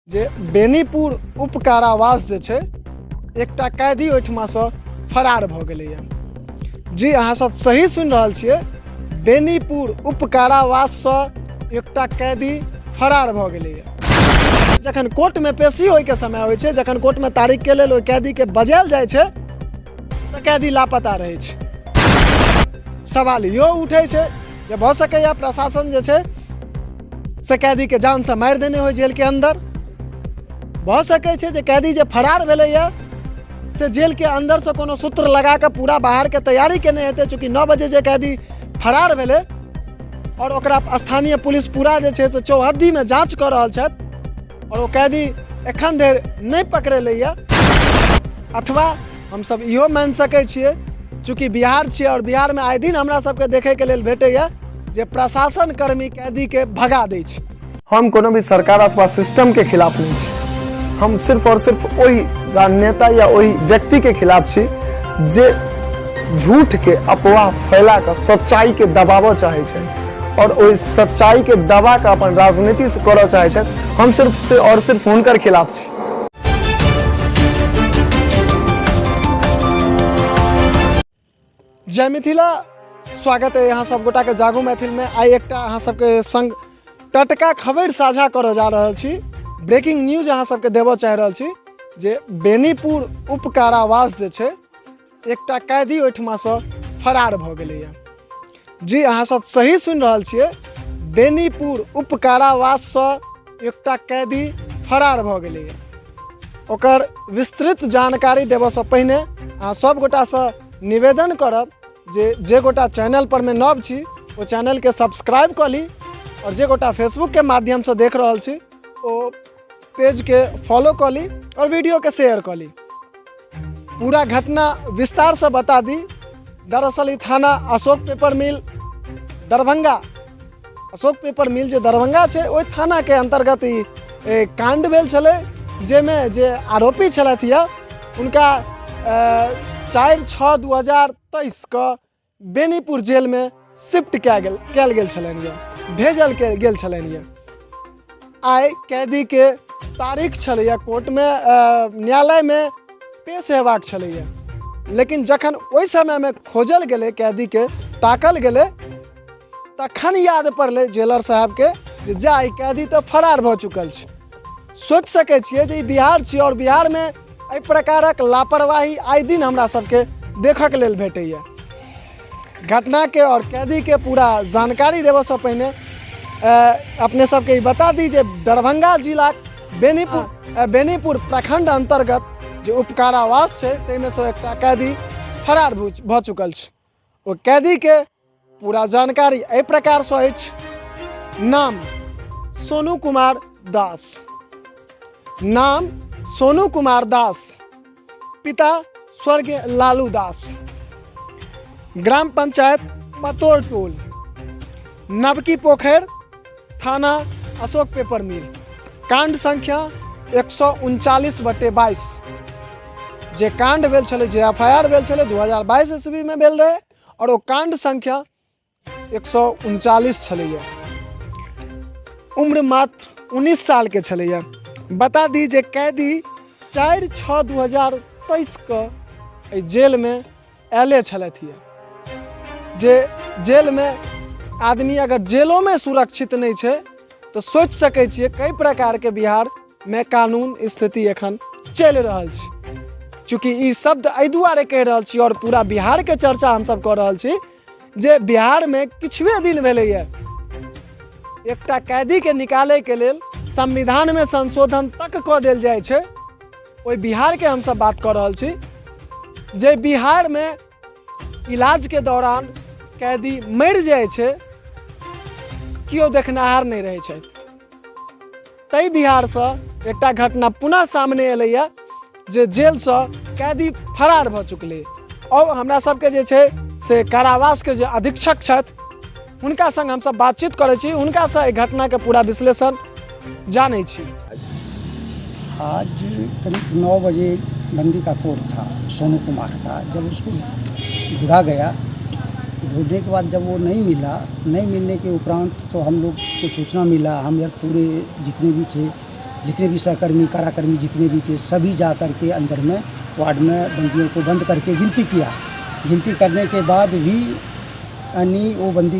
जे बेनीपुर उप कारावास जे छै एकटा कैदी ओहिठमासँ फरार भऽ गेलैए। जी अहाँ सब सही सुनि रहल छियै, बेनीपुर उप कारावाससँ एकटा कैदी फरार भऽ गेलैए। जखन कोर्टमे पेशी होइके समय होइ छै, जखन कोर्टमे तारीखके लेल ओहि कैदीके बजायल जाइ छै तऽ कैदी लापता रहै छै। सवाल इहो उठै छै जे भऽ सकैए प्रशासन जे छै से कैदीके जानसँ मारि देने होइ जेलके अन्दर। भऽ सकै छै जे कैदी जे फरार भेलैए से जेलके अन्दरसँ कोनो सूत्र लगा कऽ पूरा बाहरके तैयारी केने हेतै। चूँकि 9 बजे जे कैदी फरार भेलै आओर ओकरा स्थानीय पुलिस पूरा जे छै से चौहद्दीमे जाँच कऽ रहल छथि आओर ओ कैदी एखन धरि नहि पकड़ेलैए। अथवा हमसब इहो मानि सकै छियै, चूँकि बिहार छियै आओर बिहारमे आइ दिन हमरा सबके देखैके लेल भेटैए जे प्रशासन कर्मी कैदीके भगा दै छै। हम कोनो भी सरकार अथवा सिस्टमके खिलाफ नहि छी, हम सिर्फ और सिर्फ ओहि राजनेता या ओहि व्यक्तिके खिलाफ छी जे झूठके अफवाह फैला कऽ सच्चाइके दबाबऽ चाहै छै और ओहि सच्चाइके दबा कऽ अपन राजनीति से करऽ चाहै छथि। हम सिर्फ से और सिर्फ हुनकर खिलाफ छी। जय मिथिला, स्वागत है यहाँ सब गोटा के जागू मैथिल में। आइ एकटा अहाँ सबके संग टटका खबर साझा करऽ जा रहल छी, ब्रेकिंग न्यूज अहाँ सबके देबऽ चाहि रहल छी जे बेनीपुर उप कारावास जे छै एकटा कैदी ओहिठमासँ फरार भऽ गेलैए। जी अहाँ सब सही सुनि रहल छियै, बेनीपुर उप कारावाससँ एकटा कैदी फरार भऽ गेलैए। ओकर विस्तृत जानकारी देबऽसँ पहिने अहाँ सब गोटासँ निवेदन करब जे जे गोटा चैनल पर में नव छी ओ चैनलके सब्सक्राइब कऽ ली और जे गोटा फेसबुकके माध्यमसँ देख रहल छी ओ पेजके फॉलो कऽ ली और वीडियोके शेयर कऽ ली। पूरा घटना विस्तारसँ बता दी। दरअसल ई थाना Ashok paper mill Darbhanga, Ashok paper mill जे दरभंगा छै ओहि थानाके अंतर्गत ई कांड भेल छलै, जाहिमे जे आरोपी छलथि यऽ हुनका 4/6/2023 के बेनीपुर जेलमे शिफ्ट कयल गेल छलनि यऽ, भेजल गेल छलनि यऽ। आइ कैदीके तारीख छलैए कोर्टमे, न्यायालयमे पेश हेबाक छलैए, लेकिन जखन ओहि समयमे खोजल गेलै, कैदीके ताकल गेलै, तखन याद पड़लै जेलर साहबके जे जा ई कैदी तऽ फरार भऽ चुकल छै। सोचि सकै छियै जे ई बिहार छी आओर बिहारमे एहि प्रकारक लापरवाही आइ दिन हमरा सबके देखऽके लेल भेटैए। घटनाके आओर कैदीके पूरा जानकारी देबऽसँ पहिने अपने सबके ई बता दी जे दरभंगा जिलाक बेनीपुर प्रखंड अन्तर्गत जे उपकारावास छै ताहिमे सँ एकटा कैदी फरार भऽ चुकल छै। ओ कैदीके पूरा जानकारी एहि प्रकारसँ अछि। नाम सोनू कुमार दास, नाम सोनू कुमार दास, पिता स्वर्गीय लालू दास, ग्राम पंचायत पतोर टोल, नवकी पोखरि, थाना अशोक पेपर मिल, कांड संख्या 139/22। जे कांड भेल छलै, जे एफ I R भेल छलै 2022 ईस्वीमे भेल रहै और ओ कांड संख्या 139 छलैया। उम्र मात्र 19 साल के छलैया। बता दी जे कैदी 4/6/2023 के एहि जेलमे आयले छलथि यऽ। जे जेलमे आदमी अगर जेलोमे सुरक्षित नहि छै तऽ सोचि सकै छियै कई प्रकारके बिहारमे कानून स्थिति एखन चलि रहल छै। चूँकि ई शब्द एहि दुआरे कहि रहल छी और पूरा बिहारके चर्चा हमसब कऽ रहल छी जे बिहारमे किछुए दिन भेलैए एकटा कैदीके निकालैके लेल संविधानमे संशोधन तक कऽ देल जाइ छै। ओहि बिहारके हमसब बात कऽ रहल छी जे बिहारमे इलाजके दौरान कैदी मरि जाइ छै, केओ देखनिहार नहि रहै छथि। ताहि बिहारसँ एकटा घटना पुनः सामने एलैए जे जेलसँ कैदी फरार भऽ चुकलै। आओर हमरा सबके जे छै से कारावासके जे अधीक्षक छथि हुनका संग हमसब बातचीत करै छी, हुनकासँ एहि घटनाके पूरा विश्लेषण जानै छी। आज करीब 9 बजे बंदी का कोर्ट था सोनू कुमार का। जब उसको ढूंढा गया, ढूंढने के बाद जब वो नहीं मिला, नहीं मिलने के उपरांत तो हम लोग को सूचना मिला। हम यार पूरे जितने भी थे जितने भी सहकर्मी, काराकर्मी जितने भी थे, सभी जा कर के अंदर में वार्ड में बंदियों को बंद करके गिनती किया। गिनती करने के बाद भी यानी वो बंदी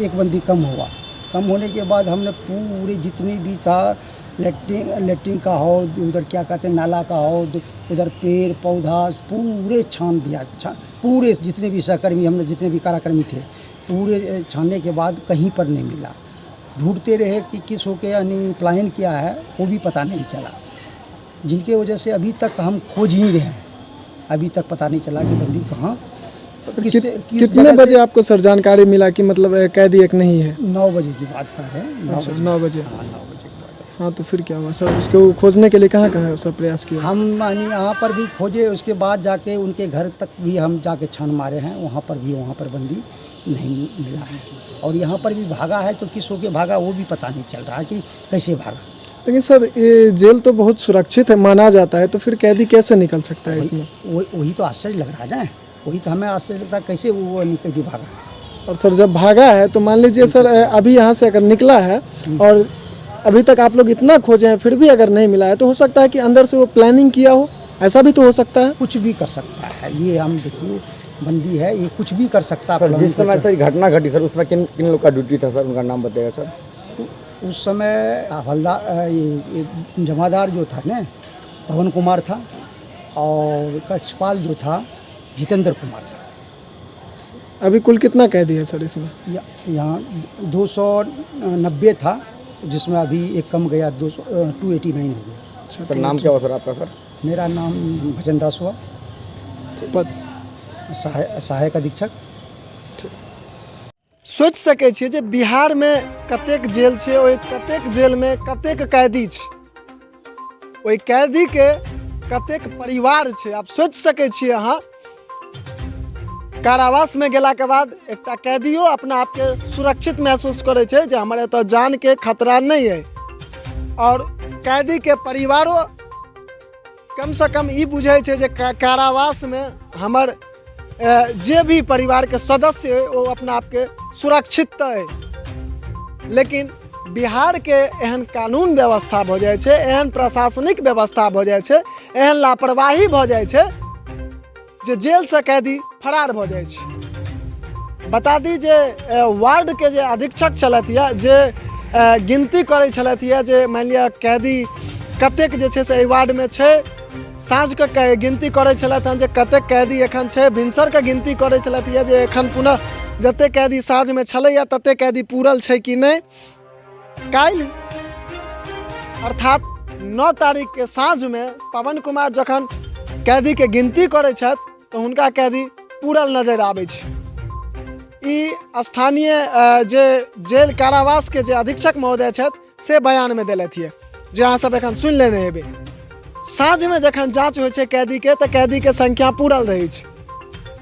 एक बंदी कम हुआ। कम होने के बाद हमने पूरे जितने भी था लेटरिन, लेटरिन का हौद, उधर क्या कहते हैं नाला का हौद, उधर पेड़ पौधा पूरे छान दिया। पूरे जितने भी सहकर्मी हमने जितने भी काराकर्मी थे पूरे छानने के बाद कहीं पर नहीं मिला। ढूंढते रहे कि किस होके यानी पलायन किया है, वो भी पता नहीं चला, जिनके वजह से अभी तक हम खोज ही रहे हैं। अभी तक पता नहीं चला कि बंदी कहाँ किस कितने जगह से- बजे आपको सर जानकारी मिला कि मतलब कैदी एक नहीं है? 9 बजे की बात कर रहे हैं, 9 अच्छा। बजे। 9 बजे। हाँ, 9 बजे की बात है। हाँ, तो फिर क्या हुआ सर? उसको खोजने के लिए कहाँ कहाँ सर प्रयास किया? हम यानी यहाँ पर भी खोजे, उसके बाद जाके उनके घर तक भी हम जाके छान मारे हैं, वहाँ पर भी, वहाँ पर बंदी नहीं मिला है। और यहाँ पर भी भागा है तो किस होके भागा वो भी पता नहीं चल रहा है कि कैसे भागा। लेकिन सर, ये जेल तो बहुत सुरक्षित है माना जाता है, तो फिर कैदी कैसे निकल सकता है इसमें? वही तो आश्चर्य लग रहा है ना, वही तो हमें आश्चर्य लगता है, कैसे वो यानी कैदी भागा। और सर, जब भागा है तो मान लीजिए सर, अभी यहाँ से अगर निकला है और अभी तक आप लोग इतना खोजे हैं फिर भी अगर नहीं मिला है, तो हो सकता है कि अंदर से वो प्लानिंग किया हो, ऐसा भी तो हो सकता है। कुछ भी कर सकता है ये। हम देखिए, बंदी है, ये कुछ भी कर सकता है। सर, जिस प्लानिंग समय करके। सर घटना घटी सर, उसमें किन किन लोग का ड्यूटी था सर, उनका नाम बताइएगा सर। उस समय हवलदार ये जमादार जो था ना पवन कुमार था और कक्षपाल जो था जितेंद्र कुमार था। अभी कुल कितना कैदी है सर इसमें? यहाँ 290 था, जिसमें अभी एक कम गया, 200, 289 हो गया। अच्छा। सर, नाम क्या हुआ सर आपका सर? मेरा नाम भजन दास हुआ। पद? सहायक अधीक्षक। सोचि सकै छियै जे बिहारमे कतेक जेल छै, ओहि कतेक जेलमे कतेक कैदी छै, ओहि कैदीके कतेक परिवार छै। आब सोचि सकै छियै अहाँ, कारावासमे गेलाके बाद एकटा कैदियो अपना आपके सुरक्षित महसूस करै छै जे हमर एतऽ जानके खतरा नहि अइ, आओर कैदीके परिवारो कमसँ कम ई बुझै छै जे कारावासमे हमर जे भी परिवारके सदस्य अइ ओ अपना आपके सुरक्षित तऽ अइ। लेकिन बिहारके एहन कानून व्यवस्था भऽ जाइ छै, एहन प्रशासनिक व्यवस्था भऽ जाइ छै, एहन लापरवाही भऽ जाइ छै जे जेलसँ कैदी फरार भऽ जाइ छै। बता दी जे वार्डके जे अधीक्षक छलथि यऽ, जे गिनती करै छलथि यऽ जे मानि लिअ कैदी कतेक जे छै से एहि वार्डमे छै, साँझके गिनती करै छलथि हँ जे कतेक कैदी एखन छै, भिनसरके गिनती करै छलथि यऽ जे एखन पुनः जतेक कैदी साँझमे छलैए ततेक कैदी पूरल छै कि नहि। काल्हि अर्थात 9 तारीखके साँझमे पवन कुमार जखन कैदीके गिनती करै छथि तऽ हुनका कैदी पूरल नजरि आबै छै। ई स्थानीय जे जेल कारावासके जे अधीक्षक महोदय छथि से बयानमे देलथि यऽ, जे अहाँ सब एखन सुनि लेने हेबै। साँझमे जखन जाँच होइ छै कैदीके तऽ कैदीके संख्या पूरल रहै छै।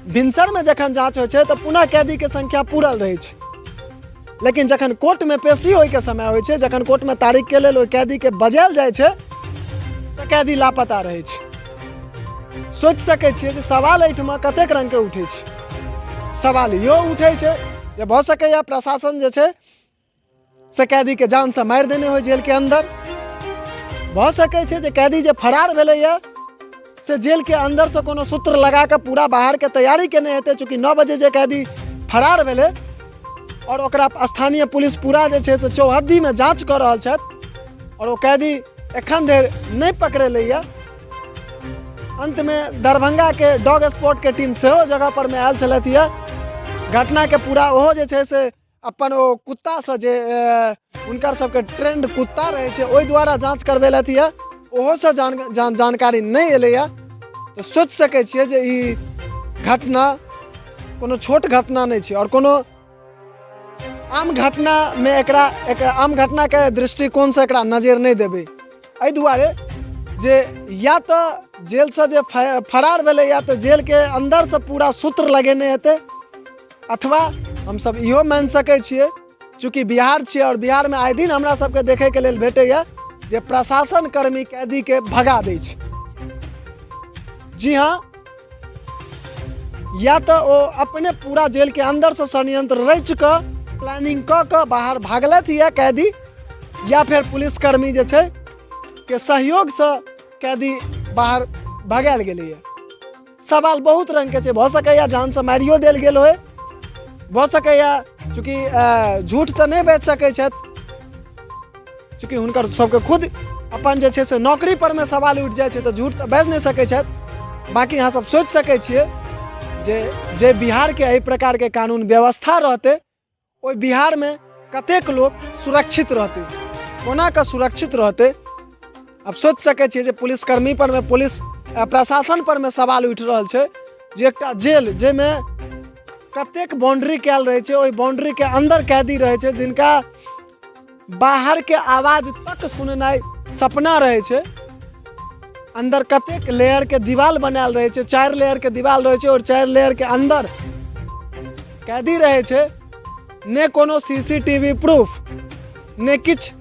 भिनसरमे जखन जाँच होइ छै तऽ पुनः कैदीके संख्या पूरल रहै छै। लेकिन जखन कोर्टमे पेशी होइके समय होइ छै, जखन कोर्टमे तारीखके लेल ओहि कैदीके बजायल जाइ छै, तऽ कैदी लापता रहै छै। सोचि सकै छियै जे सवाल एहिठमा कतेक रङ्गके उठै छै। सवाल इहो उठै छै जे भऽ सकैए प्रशासन जे छै से कैदीके जानसँ मारि देने होइ जेलके अन्दर। भऽ सकै छै जे कैदी जे फरार भेलैए से जेलके अन्दरसँ कोनो सूत्र लगा कऽ पूरा बाहरके तैयारी केने हेतै। चूँकि 9 बजे जे कैदी फरार भेलै आओर ओकरा स्थानीय पुलिस पूरा जे छै से चौहद्दीमे जाँच कऽ रहल छथि आओर ओ कैदी एखन धरि नहि पकड़ेलैए। अन्तमे दरभंगाके डॉग स्पॉटके टीम सेहो जगह परमे आयल छलथि यऽ। घटनाके पूरा ओहो जे छै से अपन ओ कुत्तासँ, जे हुनकर सबके ट्रेंड कुत्ता रहै छै, ओहि द्वारा जाँच करबेलथि यऽ। ओहोसँ जानकारी नहि एलैए। तऽ सोचि सकै छियै जे ई घटना कोनो छोट घटना नहि छै आओर कोनो आम घटनामे एकरा एकरा आम घटनाके दृष्टिकोणसँ एकरा नजरि नहि देबै, एहि दुआरे जे या तऽ जेलसँ जे फरार भेलै या तऽ जेलके अन्दरसँ पूरा सूत्र लगेने हेतै, अथवा हमसब इहो मानि सकै छियै, चूँकि बिहार छियै आओर बिहारमे आइ दिन हमरा सबके देखैके लेल भेटैए जे प्रशासन कर्मी कैदीके भगा दै छै। जी हाँ, या तऽ ओ अपने पूरा जेलके अन्दरसँ षड्यंत्र रचि कऽ प्लानिंग कऽ कऽ बाहर भागलथि या कैदी, या फेर पुलिसकर्मी जे छै के सहयोगसँ कैदी बाहर भगायल गेलैए। सवाल बहुत रङ्गके छै, भऽ सकैए जानसँ मारियो देल गेल होइ, भऽ सकैए, चूँकि झूठ तऽ नहि बाजि सकै छथि, चूँकि हुनकर सबके खुद अपन जे छै से नौकरी परमे सवाल उठि जाइ छै, तऽ झूठ तऽ बाजि नहि सकै छथि। बाँकी अहाँ सब सोचि सकै छियै जे जे बिहारके एहि प्रकारके कानून व्यवस्था रहतै, ओहि बिहारमे कतेक लोक सुरक्षित रहतै, कोना कऽ सुरक्षित रहतै। आब सोचि सकै छियै जे पुलिसकर्मी परमे, पुलिस प्रशासन परमे सवाल उठि रहल छै जे एकटा जेल जाहिमे कतेक बाउंड्री कयल रहै छै, ओहि बाउंड्रीके अन्दर कैदी रहै छै, जिनका बाहरके आवाज तक सुननाइ सपना रहै छै। अन्दर कतेक लेयरके दीवाल बनायल रहै छै, 4 लेयरके दीवाल रहै छै आओर 4 लेयरके अन्दर कैदी रहै छै। ने कोनो CCTV proof, ने किछु।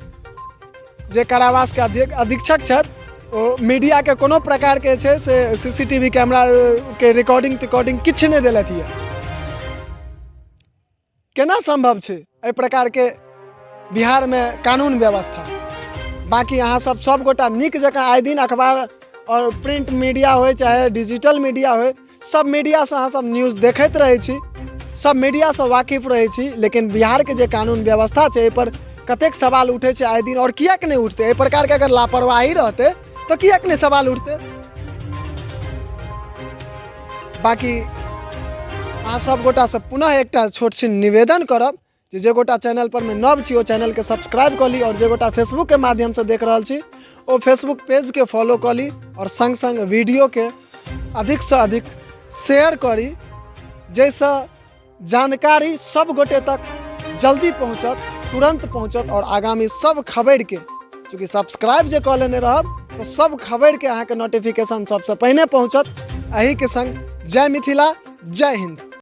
जे कारावासके अधीक्षक छथि ओ मीडियाके कोनो प्रकारके छै से CCTV कैमराके रिकॉर्डिंग तिकॉर्डिंग किछु नहि देलथि यऽ। केना सम्भव छै एहि प्रकारके बिहारमे कानून व्यवस्था? बाँकी अहाँ सब सब गोटा नीक जकाँ आइ दिन अखबार आओर प्रिंट मीडिया होइ चाहे डिजिटल मीडिया होइ, सब मीडियासँ अहाँ सब न्यूज देखैत रहै छी, सब मीडियासँ वाकिफ रहै छी। लेकिन बिहारके जे कानून व्यवस्था छै एहिपर कतेक सवाल उठै छै आइ दिन, आओर किएक नहि उठतै? एहि प्रकारके अगर लापरवाही रहतै तऽ किएक नहि सवाल उठतै? बाँकी अहाँ सब गोटासँ पुनः एकटा छोट छिन निवेदन करब जे जे गोटा चैनल पर मे नव छी ओ चैनलके सब्सक्राइब कऽ ली, आओर जे गोटा फेसबुकके माध्यमसँ देख रहल छी ओ फेसबुक पेजके फॉलो कऽ ली, आओर सङ्ग सङ्ग वीडियोके अधिकसँ अधिक शेयर करी, जाहिसँ जानकारी सब गोटे तक जल्दी पहुँचत, तुरन्त पहुँचत। आओर आगामी सब खबरिके चूँकि सब्सक्राइब जे कऽ लेने रहब तऽ सब खबरिके अहाँके नोटिफिकेशन सबसँ पहिने पहुँचत। एहिके सङ्ग जय मिथिला, जय हिन्द।